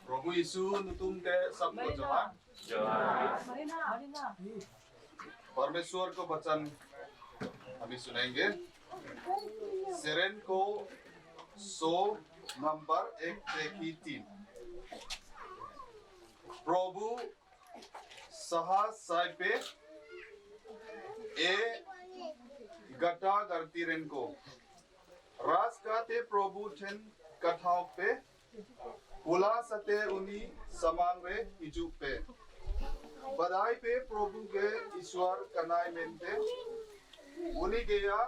प्रभु यीशु नुतुम ते सबको जोहार। परमेश्वर को वचन अभी सुनेंगे। सेरेन को 100 नंबर 1 से 3। प्रभु सहा पे ए गटा करती रेन को रास काते प्रभु ठेन कथाओं पे पुला सते उनी समांग रे हिजू पे बधाई पे प्रभु के ईश्वर कनाई मेनते उनी गया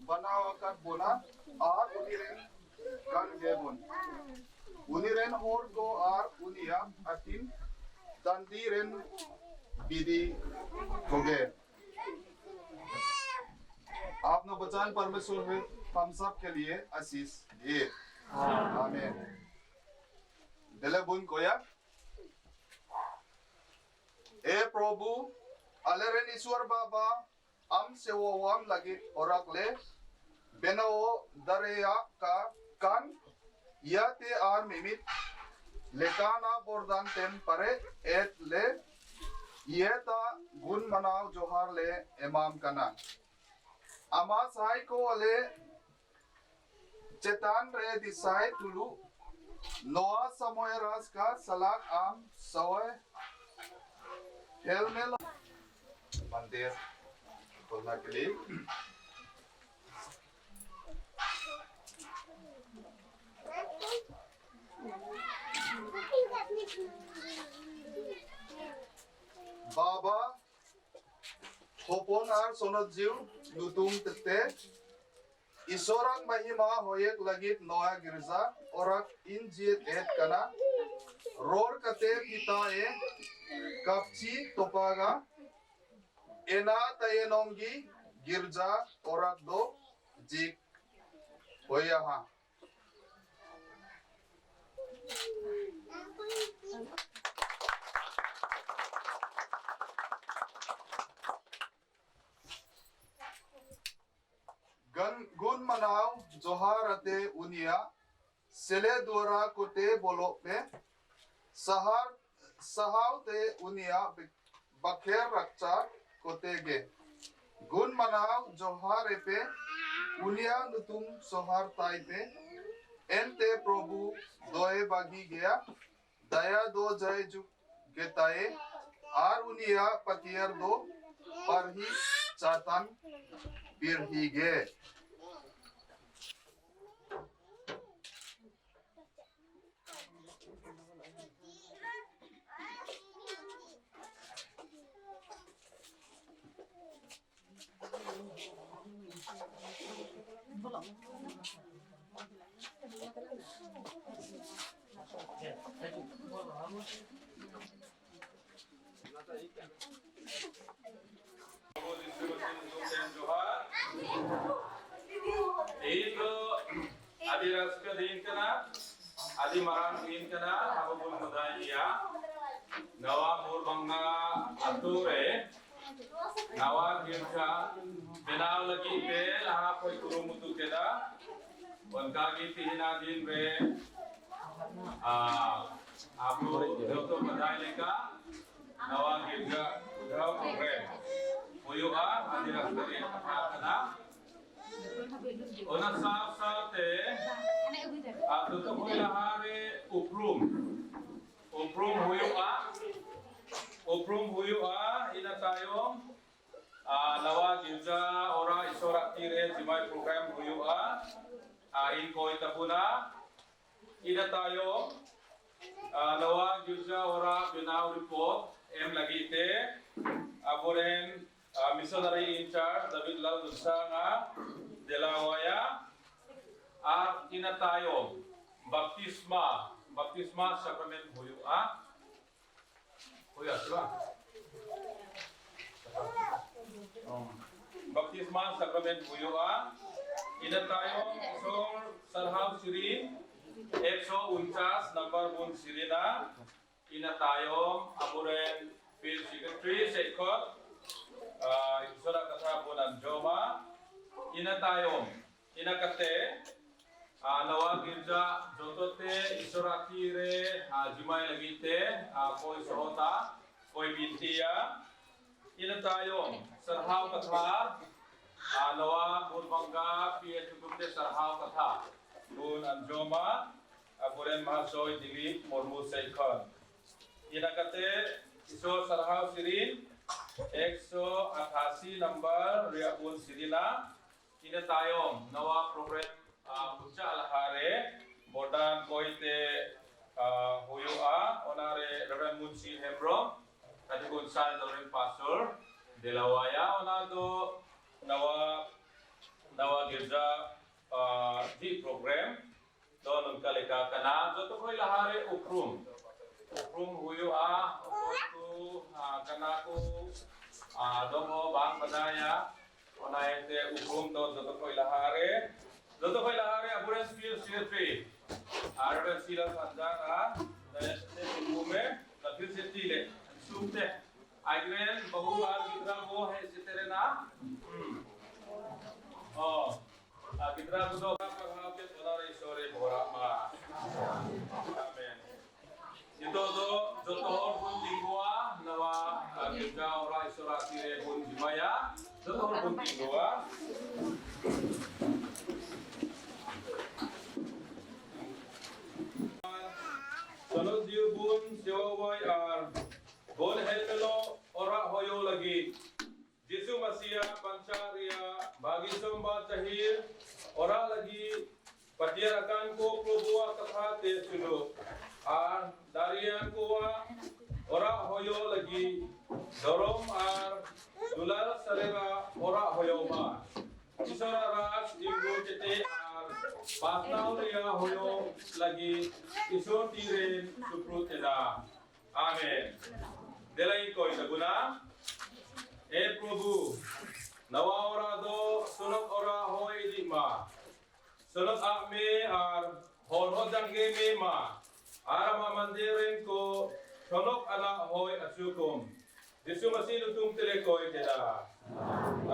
बनावकत बोना are उनी रेन कन गेबोन उनी रेन होर को are उनिया अतिन तंदी रेन बिदी होगे। आपने बचान परमेश्वर में हम सब के लिए आशीष दिए। आमीन। दिले बुन कोया ए प्रभु अलेरेन ईश्वर बाबा अम सेवोवाम लगी ओरकले बेनाओ दरेया का कान या ते are मिमित लेकाना बोरदान तेम परे एत ले ये ता गुण मनाव जोहार ले इमाम कना अमा साई को अले चेतान रे दिसाई तुलु नोआ समय राज का सलाक आम सवय हेलमेल मंदिर खोलने के लिए बाबा थोपन are सोनजीव नुतुम ते ईश्वरक महिमा होयक लगित नोया गिरजा और इन जियत एत कना रोर कते पिता ए कपची तोपागा एना तयनोंगी गिरजा और दो जिक होया। गन गुण मनाओ जोहार अते उनिया सेले द्वारा कोते बोलो पे सहार सहाव ते उनिया बखेर रक्षा कोते गे गुण मनाओ जोहार पे उनिया नुतुम सोहार ताई पे एनते प्रभु दोए बागी गया दया दो जय जुग गेताए are उनिया पतियर दो पर ही चातन पीर ही गे। adi raska din kana adi marang din kana abo bun mudai iya nawa murbanga ature nawa girja benaw lagi pe laha koi kurumutu keda onka gi tihina din re abo joto badai leka nawa girja udaw re huyuga adi raska din kana ona saaf saaf te joto koi laha re uprum uprum huyuga uprum huyuga ina tayong nawa girja ora isora tire jimai program huyuga in koi tapuna ina tayong nawa girja ora binaw report em lagi te aboren missionary in charge David Lal Dusanga Delawaya at ina tayo baptisma baptisma sacrament huyuga huya diba? Baptisma sacrament huyuga ina tayo sor sarhaw sirin 149 number bun sirina ina tayo aburen field secretary Sekhot isora katha bun anjoma ina tayo ina kate Nawa girja jotote Ishorati re jimai lagi te koi sohota koi bintia ina tayom sarhau katha nawa Murbanga PH te sarhau katha bun anjoma aburen mahasoy Dilip Murmu Seikhon inakate Ishor sarhau sirin 188 number riabun sirina ina tayom nawa program mucha alhare bodan koite huyua onare Reverend Munshi Hembrom kadigun sal doren pastor delawaya onado nawa nawa girja di program do nungka leka kana joto koi lahare ukrum ukrum huyua okoy kana ku domo bang badaya onaete ukrum do joto koi lahare joto koi lahare aburen fil secretary arben sila sanjang a dayate kume na fil secretary le sumte agren bahu ar gidra wo he sitere na oh gidra ko do prabhav ke onare ishore bhora ma amen. Ito do joto hor bun tingwa nawa girja ora ishorati re bun jimaya joto hor bun tingwa. Sunod diu bun sewaway ar bon helmelo ora hoyo lagi Jisu Masia pancaria bagi somba cahir ora lagi patiarakan ko probua katha te suno ar darian ko ora hoyo lagi dorom ar dulal sarera ora hoyo ma Isora raj tinggu chete ar pasnau ria hoyo lagi isor tiren suprut eda. Amen. Delai koi taguna E Prabhu nawa ora do sunok ora hoy di ma sunok a me ar hor ho jangge me ma ar ma mandiren ko sonok ana hoy achukum Jisu Masih lutum tere koi teda.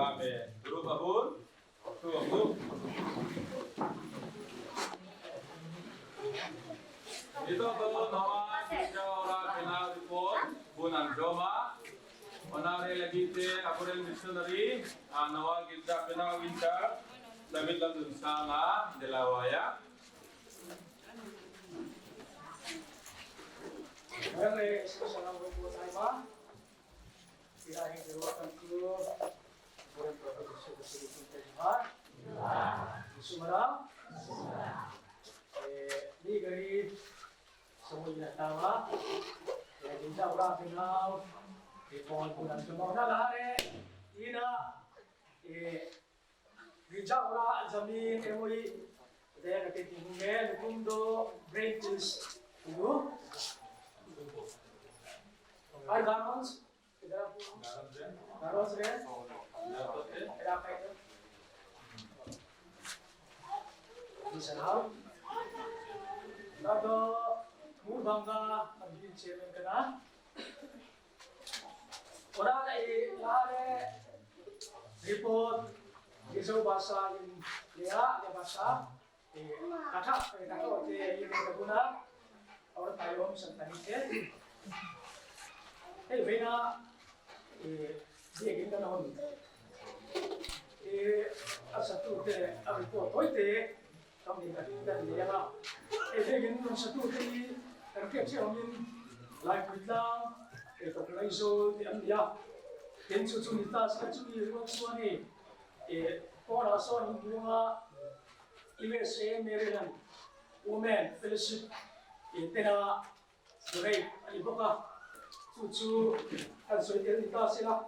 Amen. Guru babun tu abu. Ito do nawa girja ora bina report bun anjoma onare lagi te aburen missionary nawa girja bina winter lamit lam sanga delawaya. Mere salam po tayo ba? Pirahin diruwakan ko. Buran Prabhu Jesu Kristo terima. Sumara. Eh, ni gari semua tawa. Eh, jinja ora finaw. Eh, pon punan semua na lahare. Ina eh ginja ora jamin emoi. Daya kate tingume lukumdo brain pills. Tugu. Ar garons. Garons re. Era kaito. Di. Nado Murbanga committee chairman kana. Ora e lare report Gizo bahasa in lea le bahasa e katha e katha te in kaguna aur tayom santanite. Hey vena e dia ginda na hon. E asatu te a report toite kam ni ka dan le nga. E dia ginda satu te ni kan ke che homin lai puitlang e to lai zo te an ya. Ten chu chu ni ta sa chu ni ruak suani e ko ra so ni bunga USA Maryland Women Fellowship e tena great ani boka chu chu kan soi tel ni ta sila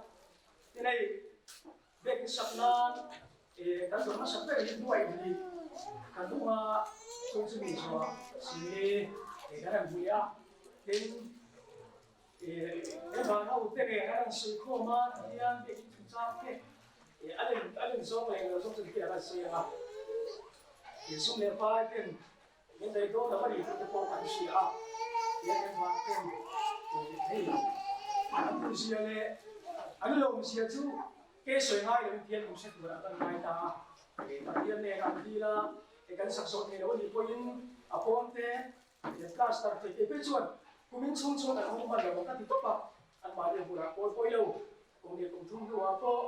tenai bek saknan e kan do ma sak pe ni duai ni kan du ma chu chu ni so si e kan buya ten e e ba na u te ne kan soi kho ma hian bek chu cha ke e alen alen zong le zong chu ke ra se ha e sum le pa ten min dai do na ma ri te po kan si a ye kan ma ten e hei an tu sia le an lo sia chu ke soi ngai le pian um se tu ra kan ngai ta e pa pian ne kan di la kan sak zawh thei lo a nih pawhin a pawn te plaster thei thei phei chuan kumin chhung chuan an hawng hman lo ang ka ti tawp a, anmahni hmunah pawi pawi lo. Kum leh kum thum hnuah pawh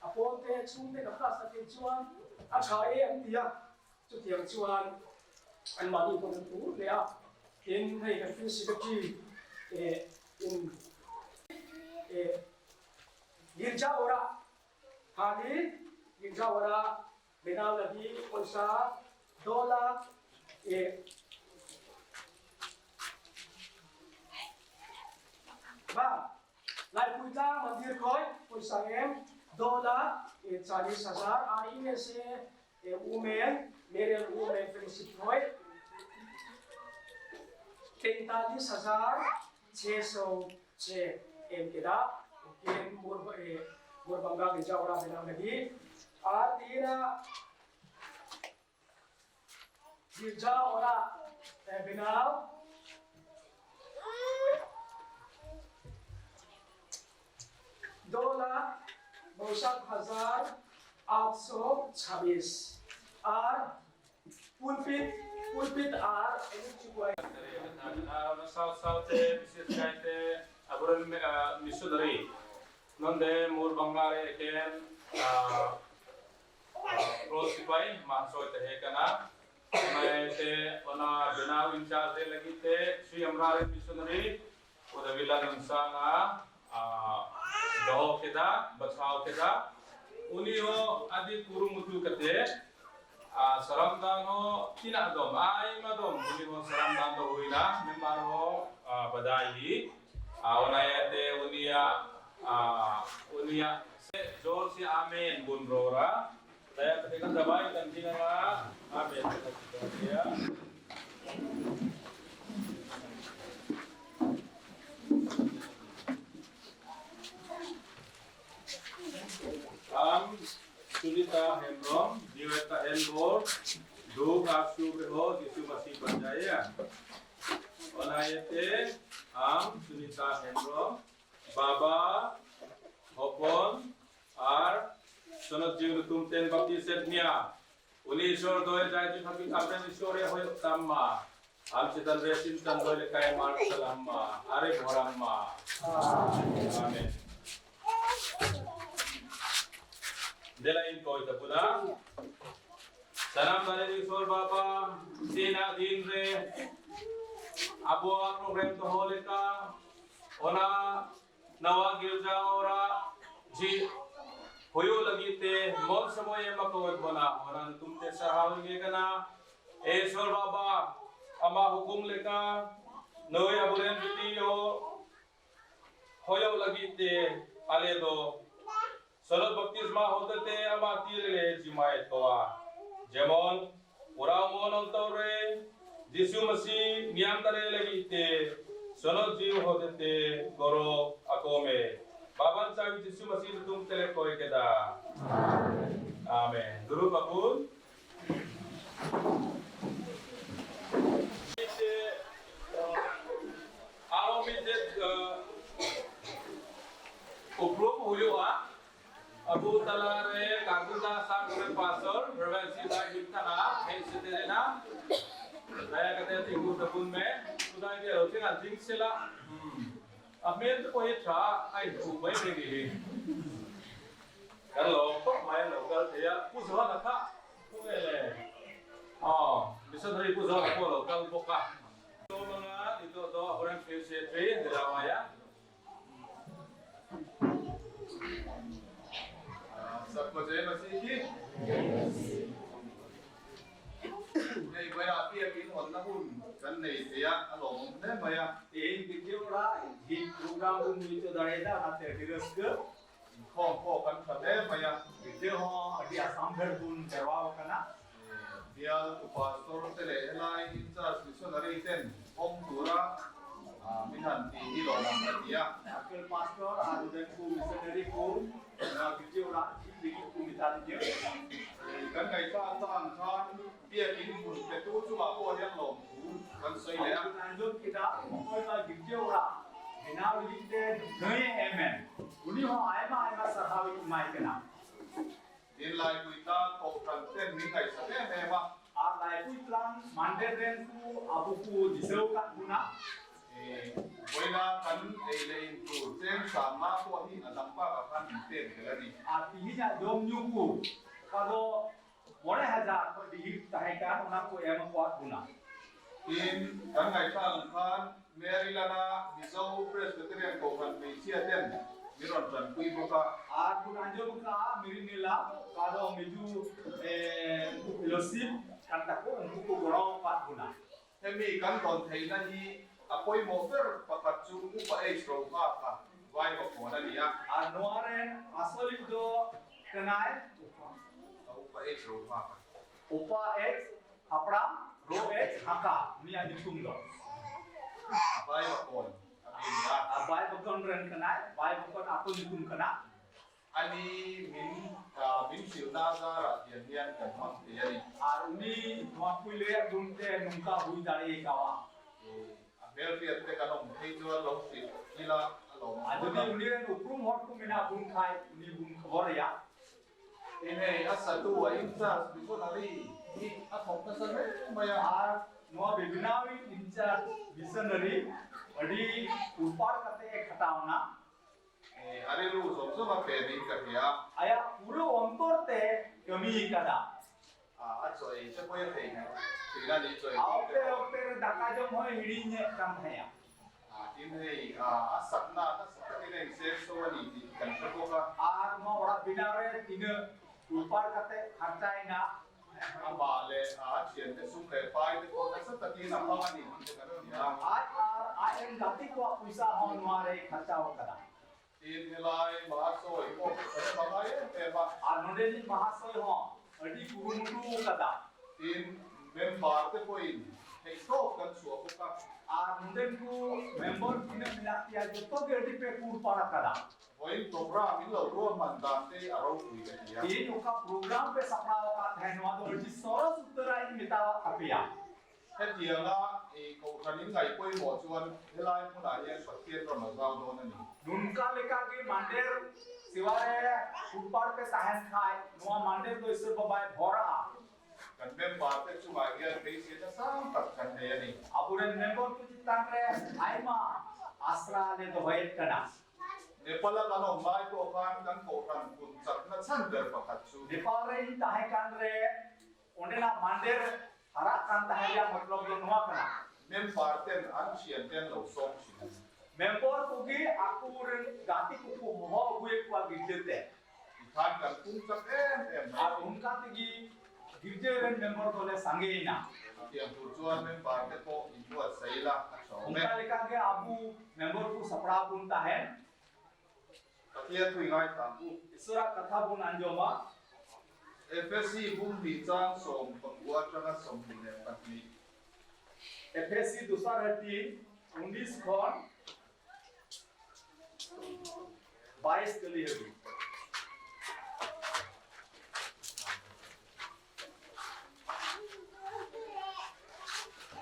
a pawn te chhung te kan plaster thei chuan a tha e an ti a, chutiang chuan anmahni pawn an tur hle a. Tin, hei kan field secretary in Girja ora Hali Girja ora Benau lagi pawisa dollar ba Laipui tlang mandir khawi pawisa em dollar chalis hazar RESA Women Marian Women Fellowship khawi tengtalis hazar che so che em ke da ken mur mur bangga ke jawra benau lagi a tina girja ora benau dola bausak hazar 826 ar Pulpit pulpit ar Saw-sawte bishes kaite aboren missionary nonde mur bangla re eken pro sipai mahasoi tahe kana te ona benaw in charge re lagi te Sri Amra re missionary Udavila Nunsanga doho keda bachhao keda uni ho adi kurumutu kate saram dan ho tina dom aima dom uni ho saram dan do huina member ho badai hi onayate unia unia se jor se amen bun rora daya kate kan dabai kan tinga amen ya. Am Sunita Hembrom Jiweta Helbor Duk Asu Beho Jisu Masih Percaya Onayete Am Sunita Hembrom Baba Hopon Ar Sonot Jiw Tumten Baptiset Mia Uni Isor Doi Jai Ji Habit Apen Isore Hoy Tamma Am Chetan Resim Chandoi Lekai Mar Salamma Are Bhoramma Amen. Dela in koi tapuna Salam dare Isor Baba Sina din re Abuwa program to holeka ona nawa girja ora ji hoyo lagi te mon samoy makawad bona ona tumte sarhaw ge kana Eswar Baba ama hukum leka noi aburen biti ho hoyo lagi te ale do solot baptisma hote ama tirle jimai toa jemon ura mon ontore Jisu Masih niyam dare lagi te solot jiw hote te goro akome Baban sabi Jisu Masih tum tele koi keda. Amen. Guru babun. Aro mi uprum huyuа Abu talare kaguda sa kore pastor Reverend Sida Himtana hei siterena daya kate tingu tabun me sudai de rotin an ting sela amen to koi tha ai hu mai me ni kan lo khop mai lo kal thea pu zo na kha pu nge le oh missionary pu zo ko lo kal boka to mga dito to orang field secretary dilawaya. Sabko Jai Masih ki. Nei vai a pi akin hon na hun kan nei thea a lawm hle mai a. Tein video ra hi program bun mito dareda na te diraska Khom pawh kan tha hle mai a. Video ho adi asam bher bun jarwa kana. Bial tu pastor te leh helai in charge missionary ten awm tura min han ti hi lawm ang ka ti a. Uncle pastor arudan ku missionary ku na video ra hi ligi ku mitali je. Kan ngaihthla atang khan biakin hmun pe tu chungah pawh hian lawm thu kan sawi leh a. Anjum kita koi ba video ra binaw ligi te ngai amen. Uni ho aima aima sarhawi mai kana. Tin Laipui tan kohhran ten min ngaihsak em em a. Ar lai Abu ku disa akat buna. Vawiina kan ei leh in tur cheng sangma pawh hi a dang bakah khan min pek zel a ni. A ti hi nya dawm nyu ku ka do mawle hajar khawih dihir tahe kan ona ku em a kuat buna. Tin, kan ngaihthla ang khan Maryland-a Mizo Presbyterian Kohhran hmeichhia ten min rawn tanpui bawk a. A kun anjawm ka Mirinila ka do Mizu Fellowship kan ta ku ungku ku gorong kuat buna. Hemi kan tawn theihna hi a pawimawh ber pakhat chu Upa H Rohngaka vai pakhawn a ni a. A nuaren a solid do kanai. A Upa H Rohngaka. Upa H Hapram Ro H Haka mi a nyutum do. A vai pakhawn a mi ni a. A vai pakhawn ren kanai, vai pakhawn ako nyutum kana. A ni, min min hrilhna zarah hian hian kan hmang thei a ni. Ar uni hnuapui leh dumte nungka hui dar ei kau a. A hmelhriat te kan awm phei chuan lo hrilh ila a lawm A duni uni ren uprum hawt kum ina bun khai uni bun khabor ya. Tin hei a satu a in-charge missionary hi a thawk nasa hle mai a. Ar nua bebinawi in-charge missionary adi urpar kate e khatauna. A rilru zawm zawm a pe niin ka hria. Aia pura awm tawr te ka mi ka dah. A chaw ei te pawh i thei thin a ni chaw ei A awk te awk te re daka jawm hawi hiri nge kan thei a. Tin hei a sakna nasa takin a insem so a ni tih kan hre bawk a. A ruma ora bina re tina urpar ka te kharchai na. Amah leh a thiante sum leh pai te pawh nasa takin a hmang a ni tih te kan hria. IRIN gati kuah puisa hawng nua rei kharchau ka dah. Tin helai Mahasawi pawh kan hmang ngai em em a. A nondenin Mahasawi hawng adi kurumutu ka dah. Tin member te pawhin theihtawp kan chhuah bawk a. A nonden ku member tina minak tia joto ge adi pe kur para ka dah. Vawiin program in lo ruahman dan te a ropui ka ti a. Tin uka program pe saprau ka thei hnuah dawr chi soros uttara in mitawa ka pe a. Hetianga i kohhran in ngaih pawimawh chuan helai hmunah hian Pathian rawn a zau dawn a ni. Nunka leka ki mandir siware footpath pe tahen khai nuwa mandir do isur babai bhora a. Kan member te chungah hian beiseina sang tak kan nei a ni. Aburen member ku chitan re aima asra le dohoyet kana. Nepal-a kan awm lai pawh khan kan kohhran kun chakna chhan ber pakhat chu. Nepal re in tahe kan re ondena mandir hara kan tahe ria matlab do nuwa kana. Member ten an thian ten lo sawm thin a ni. Member kugi aku ren gati kuku ho aguye kuwa gidle te. Tikhan kan pung chak em em mai. Ar unka tigi girje ren member dole sange ina. Chutiang tur chuan member te pawh inbuatsaih la a tha awm e. Unka leka ge abu member ku sapra bun tahen. Pathian thui ngaithla ang u. Isura katha bun anjawm a. Efesi bum hnih chang 14 atanga 22. Efesi dusar heti 19 khon 22 kali habi.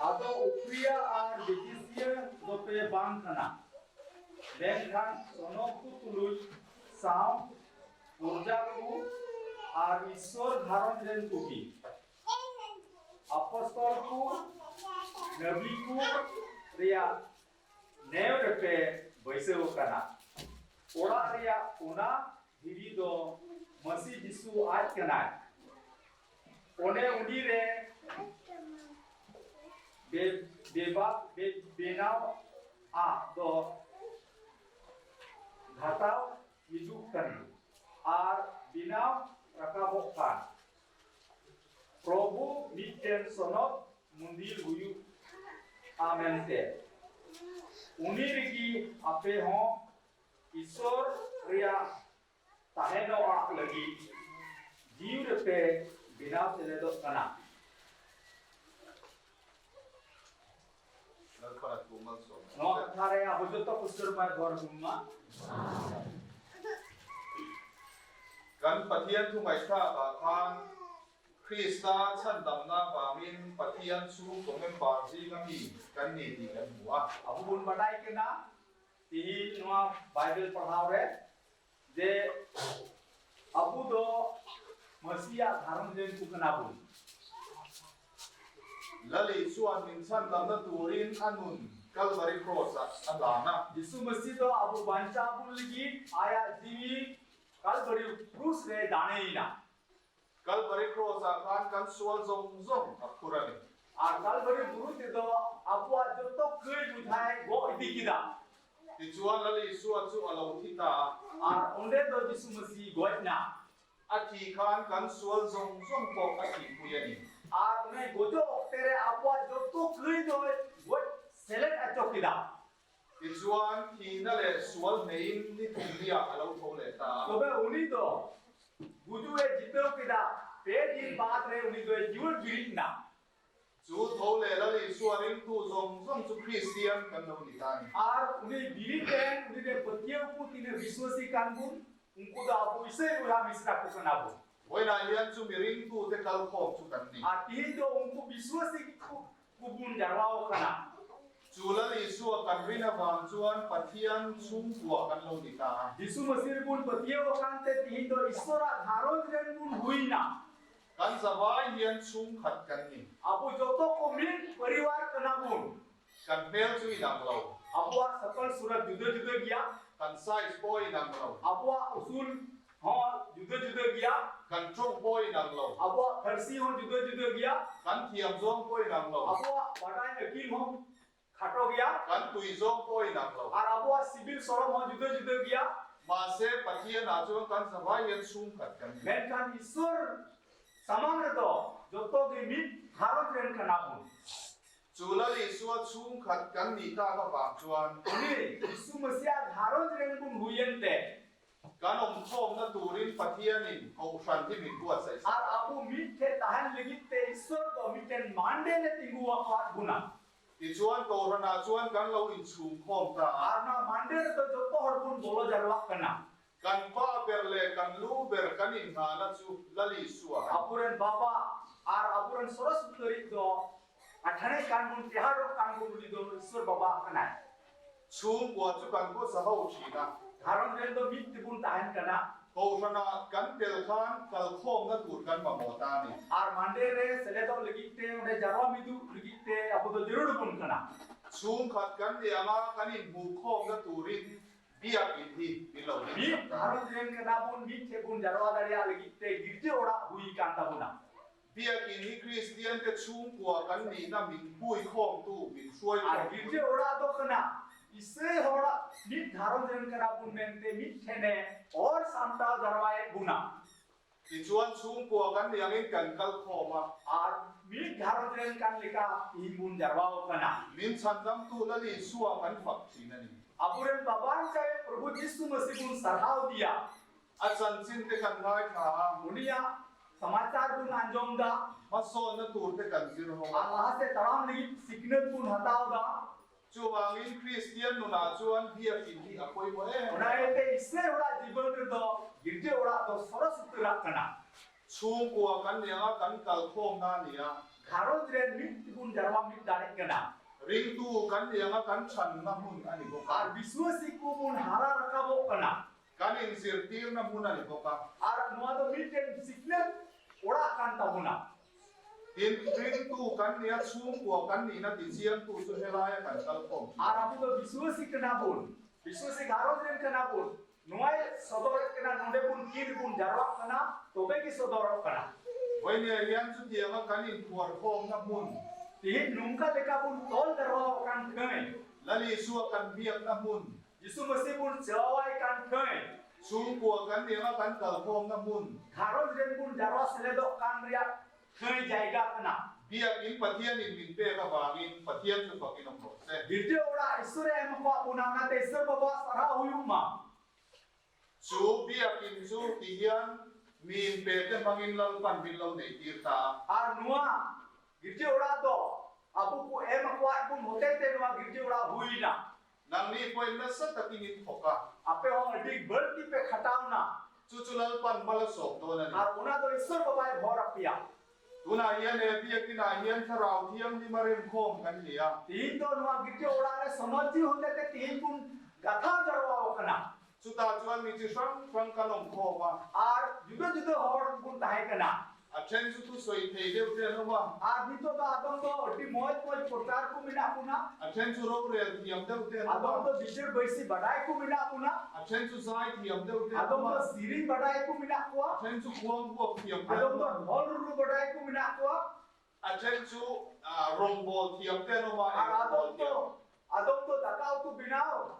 Ado Upriya ar Bejisiya do pe bang kana. Mengkhan sonok ku tuluj saw purja ku ar Iswar gharonj ren kugi apostol ku nabi ku ᱨᱮᱭᱟᱜ ᱱᱮᱣ ᱨᱮᱯᱮ ᱵᱟᱹᱭᱥᱟᱹᱣ ᱟᱠᱟᱱᱟ᱾ ᱚᱲᱟᱜ ᱨᱮᱭᱟᱜ ᱚᱱᱟ ᱫᱷᱤᱨᱤ ᱫᱚ ᱢᱟᱹᱥᱤ ᱡᱤᱥᱩ ᱟᱡ ᱠᱟᱱᱟᱭ᱾ ᱚᱱᱮ ᱩᱱᱤ ᱨᱮ ᱵᱮᱱᱟᱣ ᱟᱜ ᱫᱚ ᱜᱷᱟᱴᱟᱣ ᱦᱤᱡᱩᱜ ᱠᱟᱱ ᱟᱨ ᱵᱮᱱᱟᱣ ᱨᱟᱠᱟᱵᱚᱜ ᱠᱟᱱ ᱯᱨᱚᱵᱷᱩ ᱢᱤᱫᱴᱮᱱ ᱥᱚᱱᱚᱛ ᱢᱩᱱᱫᱤᱨ ᱦᱩᱭᱩᱜᱼᱟ ᱢᱮᱱᱛᱮ ᱩᱱᱤ ᱨᱮᱜᱮ ᱟᱯᱮ ᱦᱚᱸ ᱤᱥᱥᱚᱨ ᱨᱮᱭᱟᱜ ᱛᱟᱦᱮᱱᱚᱜ ᱞᱟᱹᱜᱤᱫ ᱡᱤᱣᱤ ᱨᱮᱯᱮ ᱵᱮᱱᱟᱣ ᱥᱮᱞᱮᱫᱚᱜ ᱠᱟᱱᱟ᱾ ᱱᱚᱣᱟ ᱠᱟᱛᱷᱟ ᱨᱮ ᱟᱵᱚ ᱡᱚᱛᱚ ᱠᱩᱥᱟᱹᱲ ᱵᱟᱭ ᱫᱚᱦᱚ ᱵᱚᱱ ᱢᱟ᱾ Kan Pathian thu ngaihthlakah khan Krista chhandamna vangin Pathian chhungkaw member zinga mi kan ni tih kan hmu a. Abo bun badai kena tihi noa Bible parhau re je abo do Masiya gharonj ren ku kana bun. Lal Isua'n min chhandamna turin a nun Kalvari Kraws-ah a hlan a. Jisu Masih do abo banchah bun lagid ayak jiwi Kalvari krus re daneina. Kalvari Kraws-ah khan kan sual zawng zawng a phur a ni. Ar Kalvari buru te do abuah joto kai bujhai goh idi kida. Tichuan Lal Isua chu a lo thi ta a. Ar onde do Jisu Masih goj na. A thih khan kan sual zawng zawng pawh a thihpui a ni. Ar onde gojo awkte re abuah joto kai doi goj seled acho kida. Tichuan thihna leh sual hneiin ni thum hliah a lo tho leh ta a. Tobe uni do guju e jiteu kida pe din baad re uni doi jiwar birit na. Chu tho leh Lal Isua ringtu zawng zawng chu Kristian kan lo ni ta a ni. Ar uni birit en uni re pathiau ku tine viswasi kan bun unku do abu isai boiha misra ku kana bun. Vawiinah hian chu mi ringtute kalkhawm chu kan ni. Ar tihin do unku viswasi ku bun jarwao kana. Chu Lal Isua kan rin avang chuan Pathian chhungkua kan lo ni ta a. Jisu Masih bun pathiau akan te tihin do Iswara gharonj ren bun huina. Kan zavai hian chhungkhat kan ni. Abu joto ko mid parivar kana bun. Kan hmel chu inang lo. Abuah sakal surat juda juda gia. Kan size pawh inang lo. Abuah usul ho juda juda gia. Kan tawng pawh inang lo. Abuah pharsi ho juda juda gia. Kan thiam zawng pawh inang lo. Abuah badai akil ho khato gia. Kan tui zawng pawh inang lo. Ar abuah sibil sorom ho juda juda gia. Mahse, Pathianah chuan kan zavai hian chhungkhat kan ni. Menkhan Iswar samang re do joto ge mid gharonj ren kana bun. Chu Lal Isua chhungkhat kan nih tak avang chuan. Uni Jisu Masiah gharonj ren bun huien te. Kan awmkhawmna turin Pathianin Kohhran hi min buatsaih sak. Ar abu mid the tahan lagid te Iswar do miten mande le tingu akhat buna. Tichuan Kohhranah chuan kan lo inchhungkhawm ta a. Ar na mande re do joto hor bun bolo jarwak kana. Kan pa ber leh kan lu ber kan inhnahna chu Lal Isua a ni. Aburen baba ar aburen soros utari do athane kan bun tihar kan bun uni do Iswar baba kanai. Chhungkua chu kan khawsa ho thin a. Gharonj ren do mid tibun tahan kana. Kohhranah kan tel khan kalkhawmna tur kan mamawh ta a ni. Ar mande re seledo lagid te onde jarwa midu lagid te abu do jarur bun kana. Chhungkhat kan ni anga kan inhmuhkhawmna turin biakin hi min lo hlim Mid sak ta. gharonj ren kana bun mid the bun jarwa dariya lagid te girje ora hui kan tabuna. Biakin hi Kristian te chhungkua kan nihna min huikhawmtu, min Ar hruaikhawmtu. girje ora do kana isai hora mid gharonj ren kana bun mente mid thene or samta jarwaye buna. Tichuan chhungkua kan nih angin kan kal khawm a. Ar mid gharonj ren kan leka i bun jarwao kana. Min chhandamtu Lal Isua kan fak thin a ni. Aburen baban chae Prabhu Jisu Masih bun sarhao dia. A chanchin te kan ngaithla a. Unia samachar bun anjom da. Hmasawnna tur te kan zir ho a. Ar laha se taram lagid siknat bun hatao da. Chuvangin Kristian nunah chuan biakin hi a pawimawh em? Ona ete isai ora jibon re do girje ora do soros uttarak kana. Chhungkua kan ni anga kan kalkhawmna a ni a. Gharonj ren mid tibun jarwa mid darek kana. Ringtu kan ni anga kan chhanna hmun a ni bawk a. Ar viswasi ku bun hara rakabo kana. Kan inzirtirna hmun a ni bawk a. Ar nuwa do miten siknat ora kan tabuna. Tin, ringtu kan nia chhungkua kan nihna tichiangtu chu helaia kan kalkhawm thin. Ar abu do viswasi kana bun. Viswasi gharonj ren kana bun. Nuai sodorek kana nonde bun kir bun jarwa kana tobe ki sodorok kana. Vawinia hian chutianga kan inphuarkhawmna hmun. Tihin nungka leka bun tol jarwa kan thai. Lal Isua kan biakna hmun. Jisu Masih bun chawai kan thai. Chhungkua kan nianga kan kalkhawmna hmun. Gharonj ren bun jarwa seledo kan riak thai jaiga kana. Biakin Pathianin min pek avangin Pathian chu fakin awm rawh se. Girje ora Iswar em kwa unana te Iswar baba sarha huyuma. Chu biakin chu ti hian mi inpe te hmangin Lalpan min lo nei tir ta a. Ar nuwa girje ora do abu ku em kwa bun hote te nuwa girje ora huina. Nangni pawhin nasa takin in thawk a. Ape hong adik berti pe khatauna. Chu chu Lalpan mal a sawm dawn a ni. Ar una do Iswar baba e bhor apia. Tunah hian he biakinah hian thlarau thianghlim a remkhawm kan ni a. Tihin do nuwa girje ora re sonoji hote te tihin bun gatha jarwa kana. Chutah chuan mi chi hrang hrang kan awm khawm a. Ar juda juda hor bun tahe kana. A then chu thusawi thei deuh te an awm a. Ar nito do adom do adi moj moj prochar ko mena bona. A then chu rorel thiam deuh te an awm a. Adom do bichar baisi badai ko mena bona. A then chu zai thiam deuh te an Adom awm a. Do siring badai ko mena koa. A then chu khuang vuak thiam te an Adom awm do a. dhol ruru badai ko mena koa. A then chu rawngbâwl thiam te an awm a, Ar eirawngbawl adom do thiam. Adom do daka utu binaw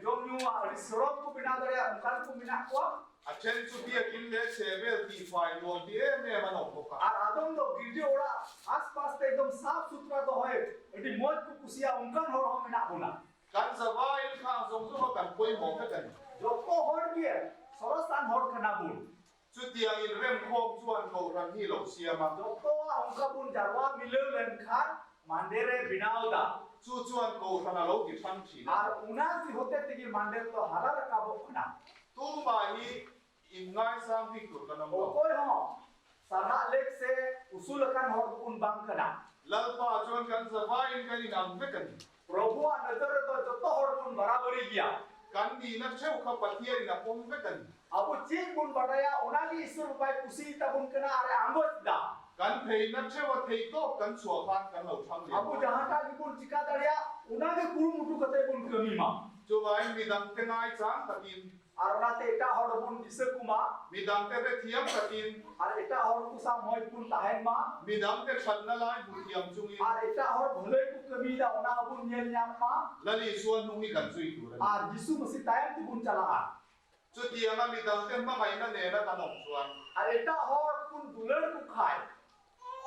jom nyu adi sorom ko binaw dare onkan ko mena koa. A then chu biakin leh chhehvel tihfai nuam ti em em an awm bawk a. Ar adom do girja ora as pas te ekdom saf sutra dohoi adi moj ko kusia onkan hor ho mena bona. Kan zavaiin khang zawng zawng a kan pawimawh vek a ni. Joto hor ge sorosan hor kana bun. Chutiang inremkhawm chuan Kohhran hi lo siam a. Joto a onka bun jarwa milaw len khan mandere binaw da. Chu chuan Kohhran a lo ti thang thin a ni. Ar ona gi hote tege mander do hara rakabog kana. Tumah hi inngaisang bik tur kan awm lo. Okoy ho sarha lek se usul akan hor bun bang kana. Lalpa chuan kan zavaiin kan inang vek a ni. Prabhu a nazar re do joto hor bun barabari gia. Kan nihna theuh kha Pathianin a pawm vek a ni. Abo chet bun badaya ona gi Iswar babai kusi tabun kana are angoch da. Kan theihna theuh a theih tawp kan chhuah khan kan lo thang lian Abo dawn. jahata gi bun chika dariya ona ge kurumutu kate bun kami ma. Chuvangin midangte ngaichang takin. Ar onate etah hor bun disa koma. Midangte hrethiam takin. Ar etah hor ku saw moj bun tahen ma. Midangte thatna lai hmu thiam chungin. Ar etah hor bhalai ku kami da ona bun nyel nyam ma. Lali chuan hnung hi kan zui tur a ni. Ar Jisu Masih tayam te bun chala'a. Chutianga midangte hmangaihna nena kan awm chuan. Ar etah hor kun dular ku khai.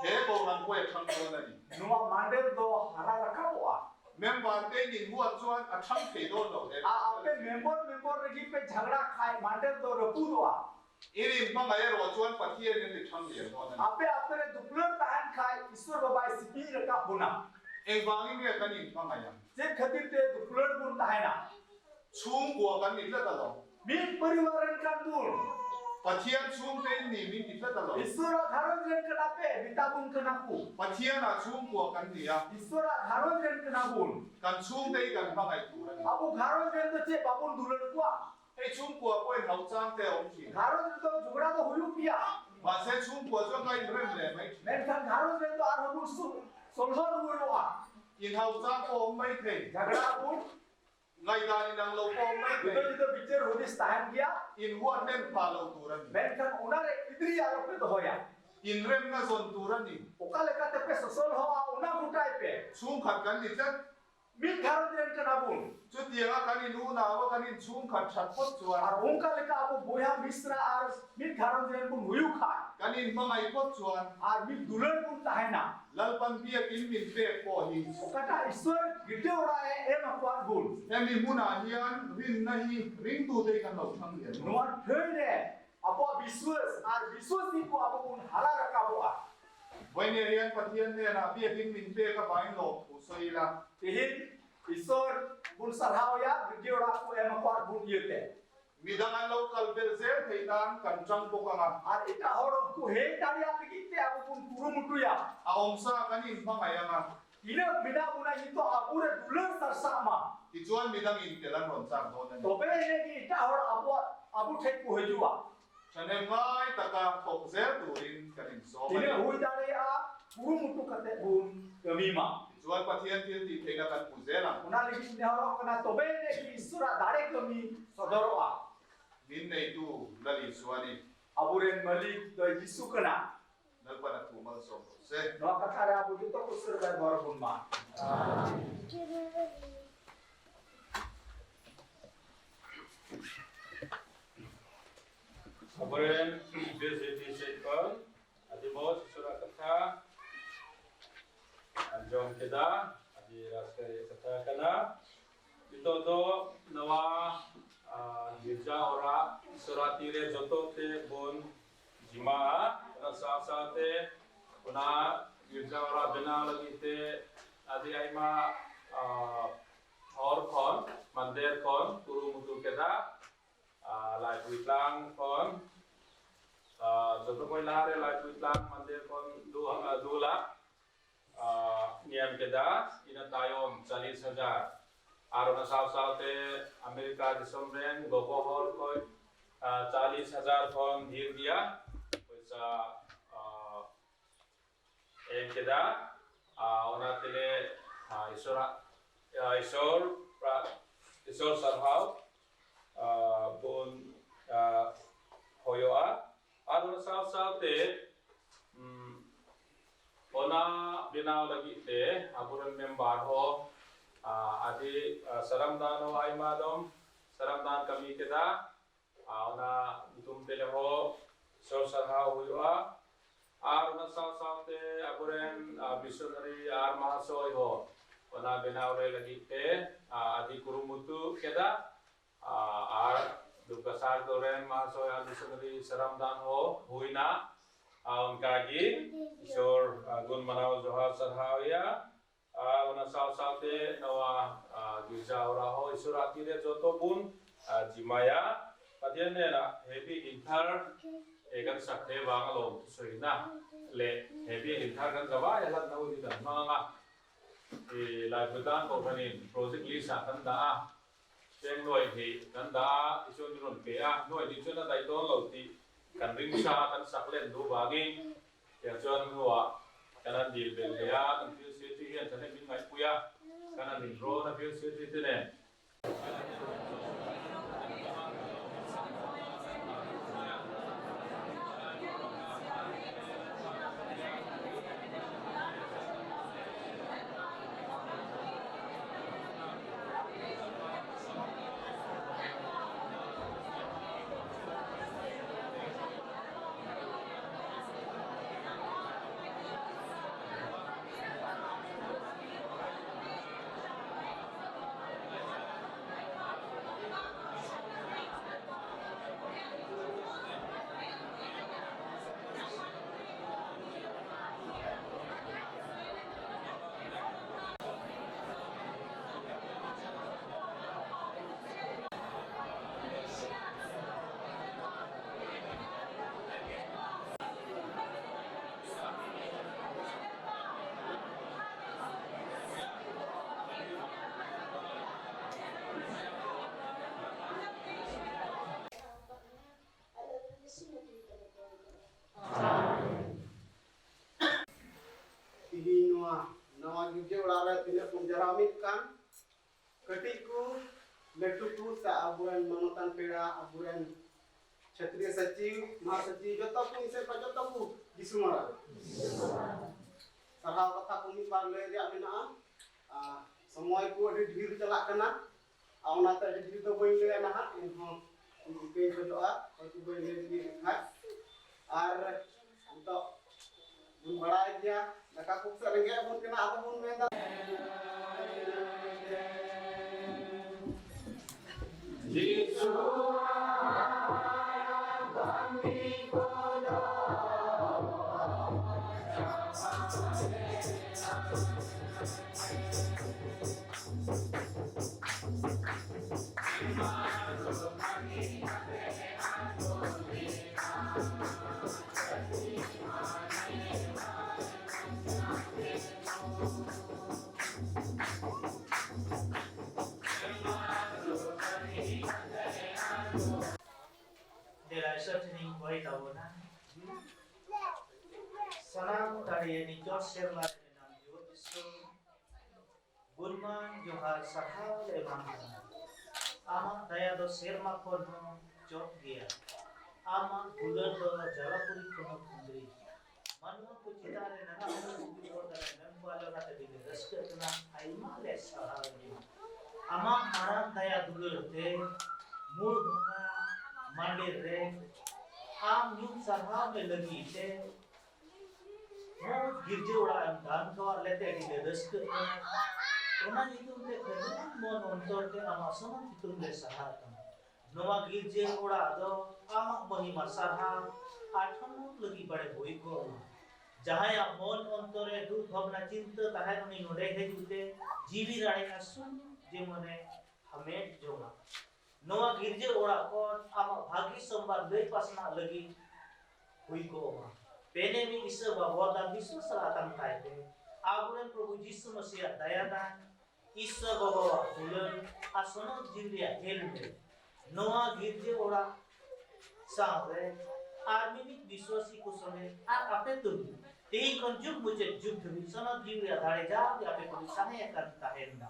He Kohhran pawh a thang dawn a ni. Noa mandel do hara rakabo'a. Member te in inhuat chuan a thang thei dawn lo hle. A ape member member regi pe jhagda khai mandel do rapudo'a. In inhmangaih erawh chuan Pathian in ti thang lian dawn a ni. Ape ape re dupler tahan khai Iswar babai sipi rakab bona. Engvangin nge kan inhmangaih ang? Chet khatir te dupler bun tahena. Chhungkua kan ni tlat alawm. Mid parivar ren kan bun. Pathian chhungte in ni min ti tlat alawm. Iswara gharonj ren kana pe mita bun kana ku. Pathianah chhungkua kan ni a. Iswara gharonj ren kana bun. Kan chhungte hi kan hmangaih tur a ni. Abo gharonj ren do che babun dular kua. Hei chhungkua pawhin hau chang te a awm thin. Gharonj ren do jhugda do huyuk gea. Mahse chhungkua chuan ka inrem leh mai thin. Menkhan gharonj ren do arho bun solho ruwaroa. Inhau chang pawh a awm mai thei. Jhagda bun. Ngaihdan inang lo pawh awm mai thei. Juda juda bichar hudis tahen gea. Inhuat hnem phah lo tur a ni. Menkhan ona re idri alo pe dohoya. Inremna zawn tur a ni. Oka leka te pe sosol ho a ona gutai pe. Chhungkhat kan ni tlat. Mid gharonj ren kana bun. Chutianga kan in unau a kan in chhungkhat that phawt chuan. Ar onka leka abo boiha misra ar mid gharonj ren bun huyu khai. Kan in hmangaih phawt chuan. Ar mid dular bun tahena. Lalpan biakin min pek pawh hi. Okata Iswar girja ora e em akuan bun. Hemi hmunah hian rinna hi ringtute hi kan lo thang lian maw? Nuan phei le abo biswas ar biswasi ko abo bun hala rakaboa. Vawinia hian Pathian hnenah biakin min pek avangin lawmthu sawi ila. Tihin Iswar bun sarhauia girja ora ko em akuan bun iate. Midang an lo kal belh zel theih nan kan tang bawk ang a. Ar etah hor ku hei daria lagi te abo bun kurumutuya. A awmsa kan inhmangaih ang a. Tina mina buna nito abu re dular sarsa ma. Tichuan midang intel an rawn chak dawn a ni. Tobe ene gi etah hor abu abu thei ku hejua. Thahnem ngai taka thawk zel turin kan insawm a ni. Tina hui daria kurumutu kate bun kami ma. Tichuan Pathian thil tih theihna kan hmu zel ang. Ona lagi nehorok kana tobe ene gi Iswara dare kami sodoroa. Min neitu Lal Isua ni. Aburen Malik doi Jisu kana. Lalpan a thu malsawm rawh se. Noa katha re abu joto ko Iswar bai bor bun ma. Aboren BJP sec khon adi moj Iswara katha anjom keda adi raska riya katha kana. Nito do nawa girja ora Iswara tire joto te bon jima ona saw saw te ona girja ora bena lagi te adi aima hor khon mandir khon kurumutu keda Laipui tlang khon joto koi lahare Laipui tlang mandir khon du lakh niam keda ina tayom 40,000 ar ona saw saw te America disom ren gogo hor koi 40,000 khon dhir gea poisa. ᱮᱢ ᱠᱮᱫᱟ ᱚᱱᱟ ᱛᱮᱞᱮ ᱤᱥᱚᱨᱟᱜ ᱤᱥᱚᱨ ᱤᱥᱚᱨ ᱥᱟᱨᱦᱟᱣ ᱵᱚᱱ ᱦᱚᱭᱚᱜᱼᱟ ᱟᱨ ᱚᱱᱟ ᱥᱟᱶ ᱥᱟᱶᱛᱮ ᱚᱱᱟ ᱵᱮᱱᱟᱣ ᱞᱟᱹᱜᱤᱫ ᱛᱮ ᱟᱵᱚᱨᱮᱱ ᱢᱮᱢᱵᱟᱨ ᱦᱚᱸ ᱟᱹᱰᱤ ᱥᱟᱨᱟᱢ ᱫᱟᱱ ᱦᱚᱸ ᱟᱭᱢᱟ ᱫᱚᱢ ᱥᱟᱨᱟᱢ ᱫᱟᱱ ᱠᱟᱹᱢᱤ ᱠᱮᱫᱟ ᱚᱱᱟ ᱧᱩᱛᱩᱢ ᱛᱮ ᱦᱚᱸ ᱤᱥᱚᱨ ᱥᱟᱨᱦᱟᱣ ᱦᱩᱭᱩᱜᱼᱟ ᱟᱨ ᱚᱱᱟ ᱥᱟᱶ ᱥᱟᱶᱛᱮ ᱟᱵᱚᱨᱮᱱ ᱢᱤᱥᱚᱱᱟᱨᱤ ᱟᱨ ᱢᱟᱦᱟᱥᱚᱭ ᱦᱚᱸ ᱚᱱᱟ ᱵᱮᱱᱟᱣ ᱨᱮ ᱞᱟᱹᱜᱤᱫ ᱛᱮ ᱟᱹᱰᱤ ᱠᱩᱨᱩᱢᱩᱴᱩ ᱠᱮᱫᱟ ᱟᱨ ᱫᱩᱨᱜᱟᱥᱟᱨ ᱫᱚᱨᱮᱱ ᱢᱟᱦᱟᱥᱚᱭ ᱟᱨ ᱢᱤᱥᱚᱱᱟᱨᱤ ᱥᱟᱨᱟᱢ ᱫᱟᱱ ᱦᱚᱸ ᱦᱩᱭᱱᱟ ᱚᱱᱠᱟᱜᱮ ᱤᱥᱚᱨ ᱜᱩᱱ ᱢᱟᱱᱟᱣ ᱡᱚᱦᱟᱨ ᱥᱟᱨᱦᱟᱣ ᱮᱭᱟ ᱟᱨ ᱚᱱᱟ ᱥᱟᱶ ᱥᱟᱶᱛᱮ ᱱᱚᱣᱟ ᱜᱤᱨᱡᱟ ᱚᱲᱟᱜ ᱦᱚᱸ ᱤᱥᱚᱨᱟᱜ ᱛᱤᱨᱮ ᱡᱚᱛᱚ ᱵᱚᱱ ᱡᱤᱢᱟᱭᱟ Pathian nena he biakin thar e kan sak te wang alawm thusawi na leh he biakin thar kan zawai a hlat na hun hi kan hmang a i Laipuitlang Kohhranin project list ah kan dah a, cheng nuai hnih kan dah a tichuan min rawn pe a, nuai hnih chuan a daih dawn lo tih kan ring sa a kan sak len duh vangin tiang chuan hnuah kan han dil belh leh a, kan field secretary hian thahnem min ngaihpui a, kan han inrawn a field secretary te nen. ᱛᱤᱦᱤᱧ ᱱᱚᱣᱟ ᱱᱟᱣᱟ ᱜᱤᱨᱡᱟᱹ ᱚᱲᱟᱜ ᱨᱮ ᱛᱤᱱᱟᱹᱜ ᱵᱚᱱ ᱡᱟᱨᱣᱟ ᱢᱤᱫ ᱠᱟᱱ ᱠᱟᱹᱴᱤᱡ ᱠᱚ ᱞᱟᱹᱴᱩ ᱠᱚ ᱥᱮ ᱟᱵᱚᱨᱮᱱ ᱢᱟᱱᱚᱛᱟᱱ ᱯᱮᱲᱟ ᱟᱵᱚᱨᱮᱱ ᱪᱷᱟᱛᱨᱤ ᱥᱚᱪᱤᱵ ᱢᱚᱦᱟᱥᱚᱪᱤᱵ ᱡᱚᱛᱚ ᱠᱚ ᱤᱧ ᱥᱮᱫ ᱠᱷᱚᱱ ᱡᱚᱛᱚ ᱠᱚ ᱡᱤᱥᱩ ᱢᱟᱨᱟᱝ ᱥᱟᱨᱦᱟᱣ ᱠᱟᱛᱷᱟ ᱠᱚ ᱢᱤᱫ ᱵᱟᱨ ᱞᱟᱹᱭ ᱨᱮᱭᱟᱜ ᱢᱮᱱᱟᱜᱼᱟ ᱥᱚᱢᱚᱭ ᱠᱚ ᱟᱹᱰᱤ ᱰᱷᱮᱨ ᱪᱟᱞᱟᱜ ᱠᱟᱱᱟ ᱟᱨ ᱚᱱᱟᱛᱮ ᱟᱹᱰᱤ ᱰᱷᱮᱨ ᱫᱚ ᱵᱟᱹᱧ ᱞᱟᱹᱭᱟ ᱱᱟᱦᱟᱜ ᱮᱱᱦᱚᱸ ᱤᱠᱟᱹᱧ ᱠᱷᱚᱡᱚᱜᱼᱟ ᱦᱚᱭᱛᱳ ᱵᱟᱹᱧ ᱞᱟᱹᱭ ᱞᱟᱹᱜᱤᱫ ᱠᱷᱟᱡ ᱟᱨ ᱱᱤᱛᱚᱜ ᱵᱚᱱ ᱵᱟᱲᱟᱭ ᱜᱮᱭᱟ ᱫᱟᱠᱟ ᱠᱚ ᱥᱮ ᱨᱮᱸᱜᱮᱡ ᱵᱚᱱ ᱠᱟᱱᱟ ᱟᱫᱚ ᱵᱚᱱ ᱢᱮᱱᱫᱟ Salam dari ni Joseph la nam Jisu Gulman johar sarhao le mang Ama daya do serma kon ho jok gya Ama gular do jalapuri kono kundri Manwa ko chitare nana bugi bor dare mem walo kate dile raska kana aima le sarhao ni Ama marang daya dular te mul bunga mandir re am nyum sarhao me lagi te मोज गिरजे ओड़ा एम दान कवा लेते अडी ले रस्क कना ओना नितुम ते खदुन मन अंतर ते आमा सनम नितुम ले सारहा तमा नोवा गिरजे ओड़ा दो आमा महिमा सारहा आठन लगी बड़े होई को जहाया मन अंतरे दुख भावना चिंता ताहे उनी नोडे हेजुते जीवी राड़े आसुन जेमने हमें जोमा नोवा गिरजे ओड़ा कोन आमा भागी संवाद लई पासना लगी हुई को मा पेने mi isa बाबा विश्वास लातां ताइते आबुरेन प्रभु यीशु मसीह दयादान ईश्वर बाबा दुलन आसनो जिवरिया हेलमे नोआ गिरजे ओड़ा सावरे are मिमित विश्वासी को संगे are आपे तुम ᱛᱮᱦᱮᱧ ᱠᱷᱚᱱ ᱡᱩᱜᱽ ᱢᱩᱪᱟᱹᱫ ᱡᱩᱜᱽ ᱫᱷᱟᱹᱵᱤᱡ ᱥᱟᱱᱟᱢ ᱡᱤᱣᱤ ᱨᱮᱭᱟᱜ ᱫᱟᱲᱮ ᱡᱟᱣᱜᱮ ᱟᱯᱮ ᱠᱚ ᱥᱟᱦᱮ ᱟᱠᱟᱱ ᱛᱟᱦᱮᱱ ᱢᱟ।